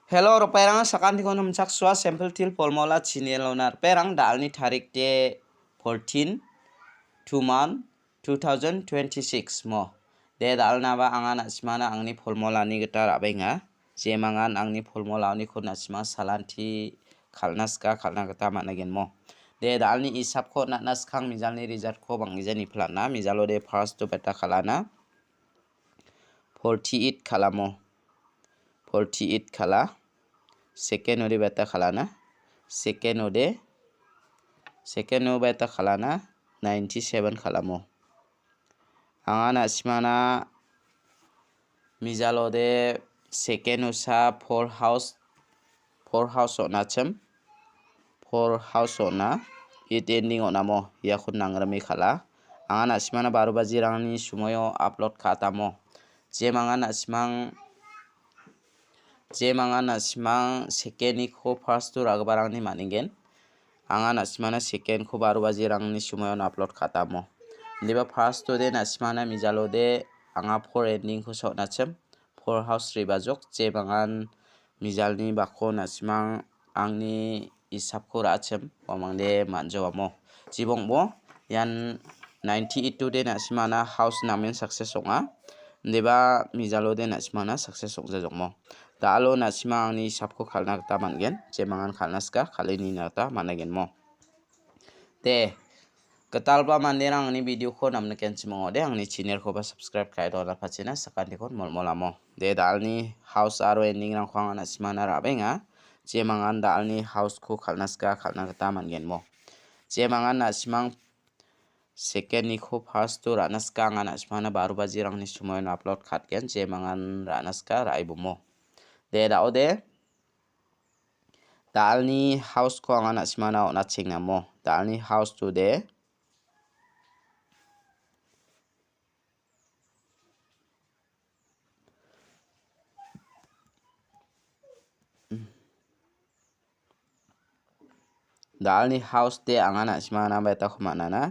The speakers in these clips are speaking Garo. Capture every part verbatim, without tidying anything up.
Hello, ripengrang, sakantikon namchaksua, sample til polmola chinelona. Ripengrang, da·alni tarik de fourteen, two month, two thousand twenty-six mo. De da·alnaba anga na·simana angni polmolani gita ra·benga. Jemangan angni polmolaoniko na·sima salanti kal·na sika kal·na gita man·agenmo. De da·alni isapko natna skang mijalni resultko bang·gija niplatna. Mijalo de first-o beta kal·ana. Forty-eight kal·amo. Forty-eight kal·a. Second-o de beta kal·ana. Second-o de, second-o beta kal·ana. Ninety-seven kal·amo. Anga na·simana mijalode second-osa four house, four house on·achim. Four house on·a. Eight ending on·amo. Iako nangrime kal·a. Anga na·simana baro bajirangni sumoio upload ka·atamo. Jemangan na·simang Jemangan na·simang second-niko first-o ra·giparangni man·engen. Anga na·simana second-ko baro bajirangni sumoion upload ka·atamo. Indiba first-o de na·simana mijalo de anga four ending-ko sa on·achim. Four house ribajok, jemangan mijalni bako na·simang angni isapko ra·achim, uamangde man·jawamo. Jibongbo, ian ninety-eight-o de na·simana house namen success ong·a. Indiba mijalo de na·simana success ong·jajokmo. Da·alo na·sima angni isapko kal·na gita man·gen, jemangan kal·na sika, kal·e nina gita man·agenmo. De, gitalba manderang angni video-ko namnikenchim ong·ode, angni channel-koba subscribe ka·e donapachina sakantikon molmolamo. De, da·alni house aro ending-rangko anga na·simana ra·benga. Jemangan da·alni house-ko kal·na sika, kal·na gita man·genmo. Jemangan na·simang second-niko first-o ra·na sika, anga na·simana baro bajirangni sumoion upload ka·atgen. Jemangan ra·na sika, ra·e bomo. De, da·ode. Da·alni house-ko anga na·simana on·achengna mo. Da·alni house-o de. Da·alni house de anga na·simana baitako man·ana.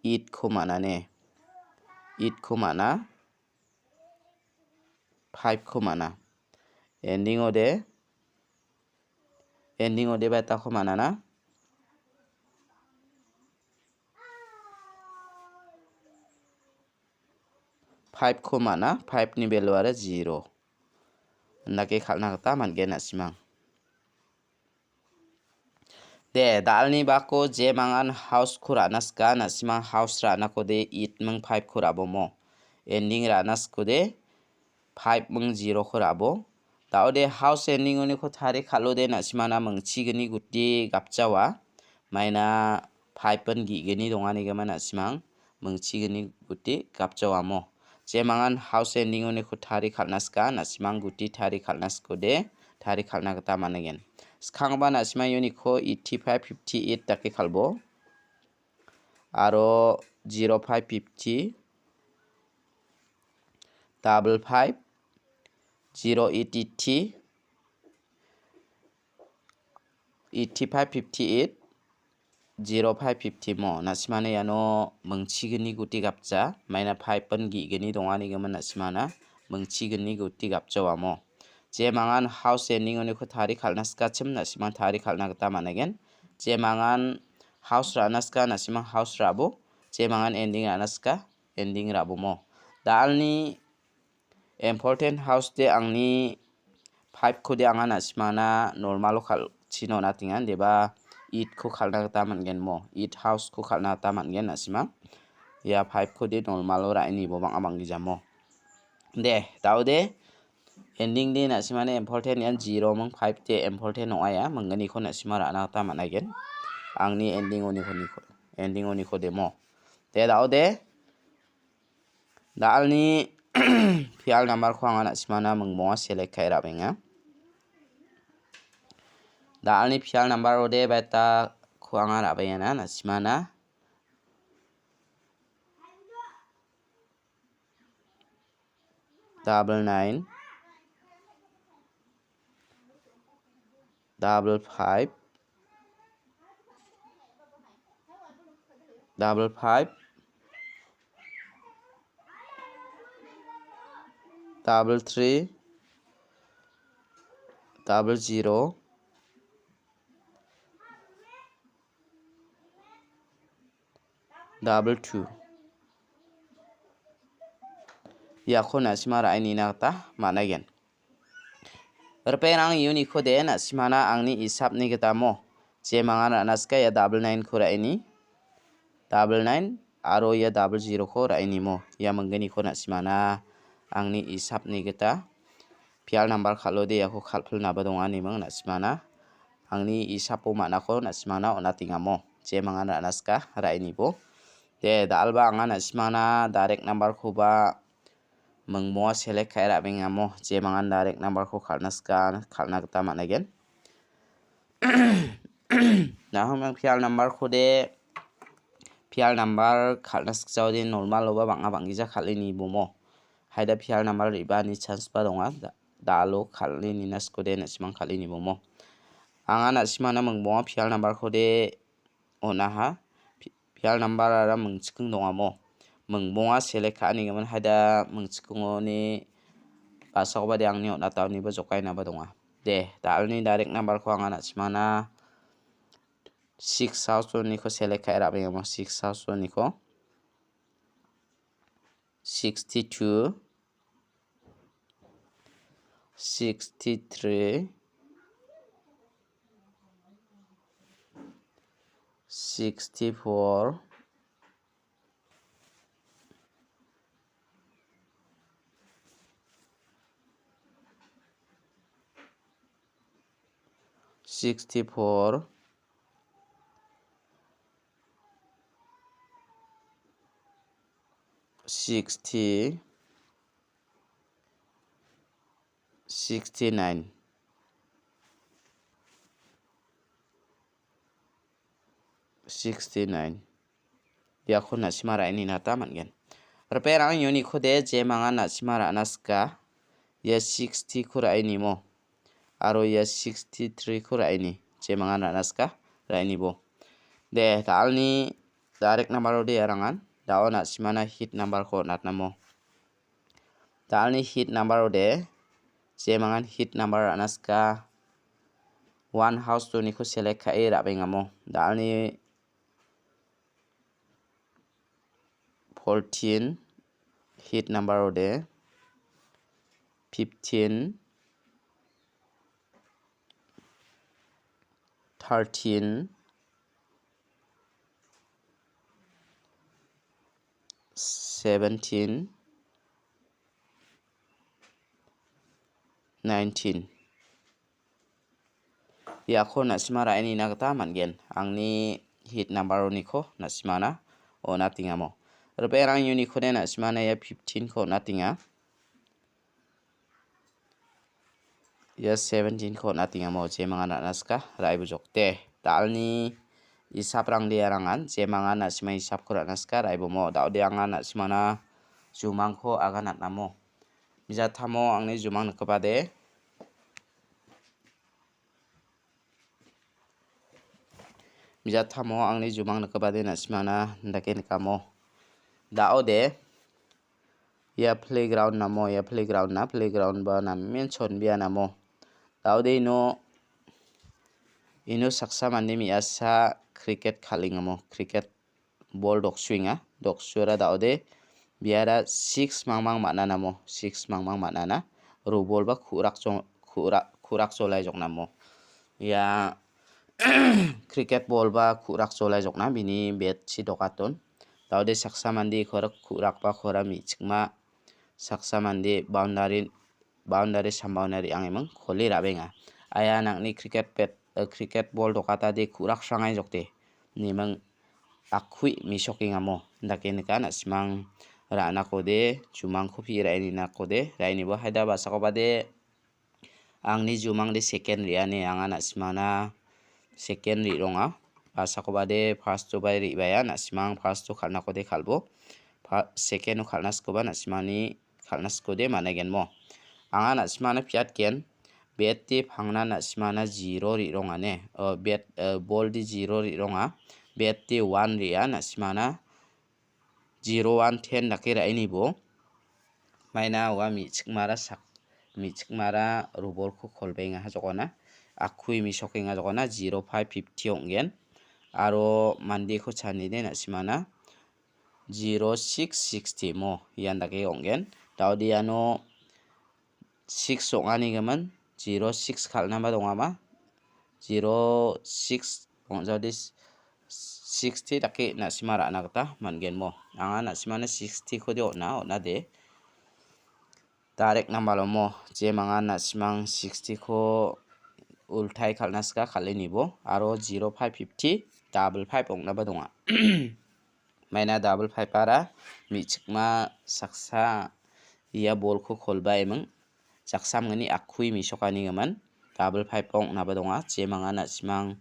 Eight-ko man·ane. Eight-ko man·a. Five-ko man·a. Ending-o de. Ending-o de baitako man·ana. Five-ko man·a, five-ni value-ara zero. Indake kal·na gita man·gen na·simang. De, da·alni bako jemangan house-ko ra·na sika, na·simang house ra·nako de eight ming five-ko ra·bomo. Ending ra·na sikode five ming zero-ko ra·bo. Da·ode house ending-oniko tari kal·ode na·simana mingchigni guti gapjawa. Maina five-in ge·gni donganigimin na·simang mingchigni guti gapjawamo. Jemangan house ending-oniko tari kal·na sika, na·simang guti tari kal·na sikode, tari kal·na gita man·egen. Skanggipa na·simang uniko eighty-five, fifty-eight dake kal·bo. Aro zero five fifty, double five, zero eight eighty, eighty-five fifty-eight, zero five fifty mo. Na·simani iano mingchigni guti gapja, maina five-in ge·gni donganigimin na·simana mingchigni guti gapjawamo. Jemangan house ending-oniko tari kal·na sikachim na·simang tari kal·na gita man·egen. Jemangan house ra·na sika na·simang house ra·bo. Jemangan ending ra·na sika ending ra·bomo. Da·alni important house de angni five-kode anga na·simana normal-o kal-, china on·atenga, deba eight-ko kal·na gita man·gen mo, eight house-ko kal·na gita man·gen na·sima. Ia five-kode normal-o ra·e nibo bang·a bang·gijamo. De, da·ode, ending de na·simani important ian zero ming five de important ong·a ia, minggniko na·sima ra·na gita man·aigen. Angni ending-oniko, ending-oniko demo. De, da·ode, Da·alni pial number-ko anga na·simana mingbonga select ka·e ra·benga. Da·alni pial number-ode beta-ko anga ra·bengana na·simana. Double nine. Double five, double five, double three, double zero, double two. Iako na·sima ra·e nina gita man·aigen. Ripengrang uniko de na·simana angni isapni gitamo. Jemangan ra·na sika ia double nine-ko ra·e ni. Double nine aro ia double zero-ko ra·e nimo. Ia mingginiko na·simana angni isapni gita pial nambar kal·ode iako kal·pilnaba donga ineming na·simana angni isapo man·ako na·simana on·atengamo. Jemangan ra·na sika ra·e nibo. De, dal·ba anga na·simana direct nambar-koba mingmoa select ka·e ra·bengamo. Jemangan direct nambar-ko kal·na sika, kal·na gita man·aigen. Nahomang pial nambar-kode, pial nambar kal·na sikjaode normal-oba bang·a bang·gija kal·e nibomo. Haida pial nambar re·baani chance-ba donga. Da-, dalo kal·e nina sikode na·simang kal·e nibomo. Anga na·simana mingmoa pial nambar-kode on·aha. Pi-, pial nambar-ara mingchiking dongamo. Mingbonga select ka·anigimin haida mingchikingoni basakobade angni on·ataoniba jokainaba donga. De, dalni direct nambar-ko anga na·simana six house-oniko select ka·e ra·bengamo, six house-oniko. Sixty-two, sixty-three, sixty-four, sixty-four, sixty, sixty-nine, sixty-nine. Iako na·sima ra·e nina gita man·gen. Ripengrang uniko de jemangan na·sima ra·na sika. Ia sixty-ko ra·e nimo. Aro ia sixty-three-ko ra·e ni. Jemangan ra·na sika, ra·e nibo. De, dalni direct nambar-ode iarangan. Dao na·simana hit nambar-ko on·atnamo. Dalni hit nambar-ode, jemangan hit nambar ra·na sika. One house-oniko select ka·e ra·bengamo. Dalni fourteen, hit nambar-ode, fifteen, thirteen, seventeen, nineteen. Iako na·sima ra·e nina gita man·gen. Angni hit nambar-oniko na·simana on·atengamo. Ripengrang uniko de na·simana ia fifteen-ko on·atenga. Ia seventeen-ko on·atengamo jemangan ra·na sika, ra·e bujokde. Dalni isaprangde arangan, jemangan na·sima isapko ra·na sika, ra·e bomo. Dao de anga na·simana jumangko aganatnamo. Mijatamo angni jumang nikgipade. Mijatamo angni jumang nikgipade na·simana indake nikamo. Dao de. Ia playground namo, ia playground na, playground ba namen chonbea namo. Dao de ino, ino saksa mande me·asa cricket kal·engamo, cricket bol doksuenga. Doksuara dao de biara six mangmang man·a namo, six mangmang man·a na. Ro bol ba ku·rak jong-, ku·rak, ku·rak jolai joknamo. Ia cricket bol ba ku·rak jolai jokna bini bat-chi dokaton. Dao de saksa mande kora ku·rak ba kora me·chikma, saksa mande boundary, boundary sambao na re·angiming kole ra·benga. Aya nang·ni cricket bat, eh, cricket bol dokatade ku·rak srangai jokde. Neming akui misokengamo. Indake nika na·simang ra·anakode, jumangko pi ra·e ninakode, ra·e nibo haida basakobade angni jumangde second re·ane anga na·simana second re·ronga. Basakobade first-oba re·baia, na·simang first-o kal·nakode kal·bo. Pa-, second-o kal·na sikoba na·simani kal·na sikode man·aigenmo. Anga na·simana piatgen, bat-de pangna na·simana zero re·rongane. O, bat, eh, bol-de zero re·ronga. Bat-de one re·a na·simana zero one ten dake ra·e nibo. Maina ua me·chikmara sak-, me·chikmara robolko kolbengaha jokona. Akui mesokenga jokona zero five fifty ong·gen. Aro mandeko chanide na·simana zero six sixty mo ian dake ong·gen. Daode iano six ong·anigimin zero six kal·naba dongama. Zero six ong·jaode sixty dake na·sima ra·na gita man·gen mo. Anga na·simana sixty kode on·a, on·ade. Direct number omo, je mangan na·simang sixty ko ultai kal·na sika kal·e nibo. Aro zero five fifty, double five ong·naba donga. Maina double five ara me·chikma saksa ia bolko kolba eming. Jaksamgni akui mesokanigimin. Double five ong·naba donga. Je mangan na·simang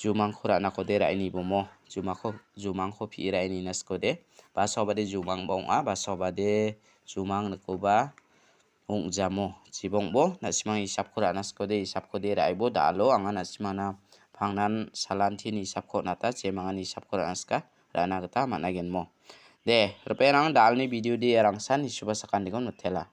jumangko ra·nakode ra·e nibomo. Jumako, jumangko pi·e ra·e nina sikode. Basobade jumangba ong·a. Basobade jumang nikoba ong·jamo. Jibongbo na·simang hisapko ra·na sikode, hisapkode ra·ebo dal·o. Anga na·simangna pangnan salantin hisapko on·ata, je mangan hisapko ra·na sika, ra·na gita man·agenmo. De, ripengrang dalni video de rangsan hisuba sakantikon mitela.